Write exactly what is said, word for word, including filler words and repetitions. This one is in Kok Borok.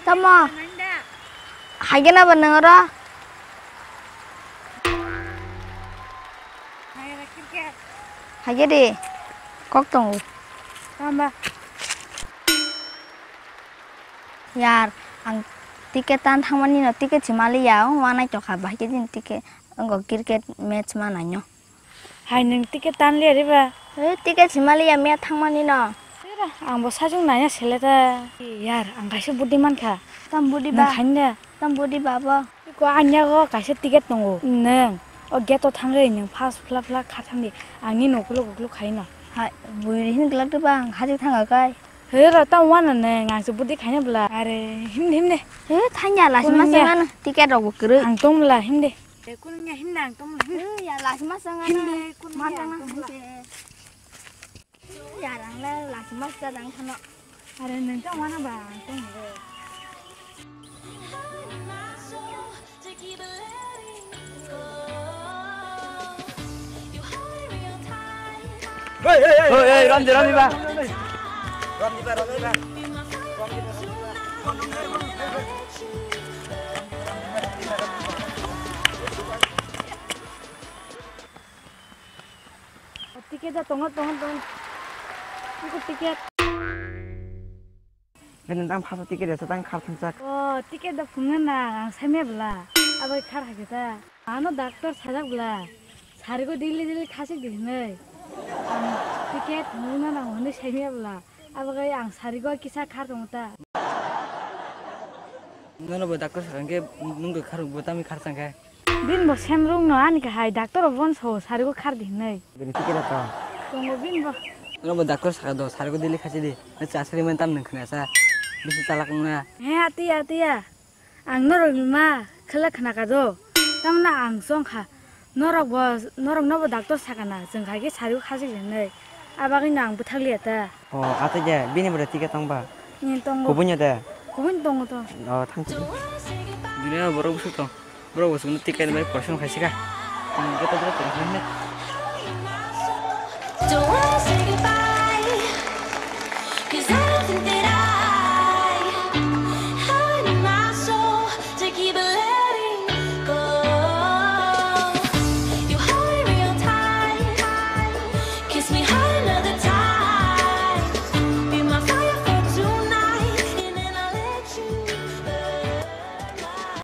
Tamo. Haigena ba nang oro? Haige de. Kok tongo. Tamba. Yar, ang ticket tan thangmani no ticket si maliya, o wanai tokha bahai ke din ticket, ngo cricket match ma naino. Hai nwng ticket tan liya riba? Eh, ticket si maliya miya thangmani no. Tera, ang bo sajung naya sele ta. Yar, ang kaisa budi mankha. Tam budi ba? Nwng khaina? Tam budi ba bo? Ko anya go kaisa ticket tongo. Nwng o gate o thangwi nwng fast fla fla kha thangdi. Angni nokulo kukulo khaino. Hai, bui hin glak de ba ang hajik thanga kai. He ro, tam wana ne, ngang se budi khaina bla. Are, himde, himde. He, thanya la, sima sanga na, ticket rok bo kwrwi. Ang tong la, himde. He, kun nya himna ang tong la, himde. He, ya la, sima sanga na. Himde, kun nya ang tong la. Ya rang la, la, sima sa dang khano. Are, nang tong wana ba, ang tong le. Oi, oi, Ramdi, Ramdi ba. Ramdi ba, Ramdi ba. Ticket da tongo, tongo, tongo. Ticket. Bini tang phaso ticket resa tang khar thangchak. O, ticket da phunga na, ang saimya bla. Abo khar hakhe ta. Ano doctor sajak bla. Sarigo daily daily khasik di hinwi. Ang ticket phunga na nang hinwi saimya bla. Abo gai ang sarigo kisa khar tong ta. Nono bo doctor sakang khe nung do khar bo tami khar chang khe. Bini bo sem rung no ani khe hai doctor bo bon so sarigo khar di hinwi. Bini ticket to. Tongo bini bo. Nono bo doctor saka do sarigo daily khasi di. Chasri man tam nung khna sa. Bisi chalak wngna. He atiya atiya. Ang norok ni ma khela khna ka do. Tamna ang chong kha. Norok bo norok no bo doctor saka na. Chwng khai khe sarigo khasi di hinwi. Abagwi no ang bwthak liya ta. O, ate je, bini bwrwi ticket tong ba? Ni tongo. Kubun ya de? Kubun tongo to. O, thang sidi. Dunia borok busuk tong. Borok busuk no ticket bai kosom khai sika. Tong joto borok tong sini.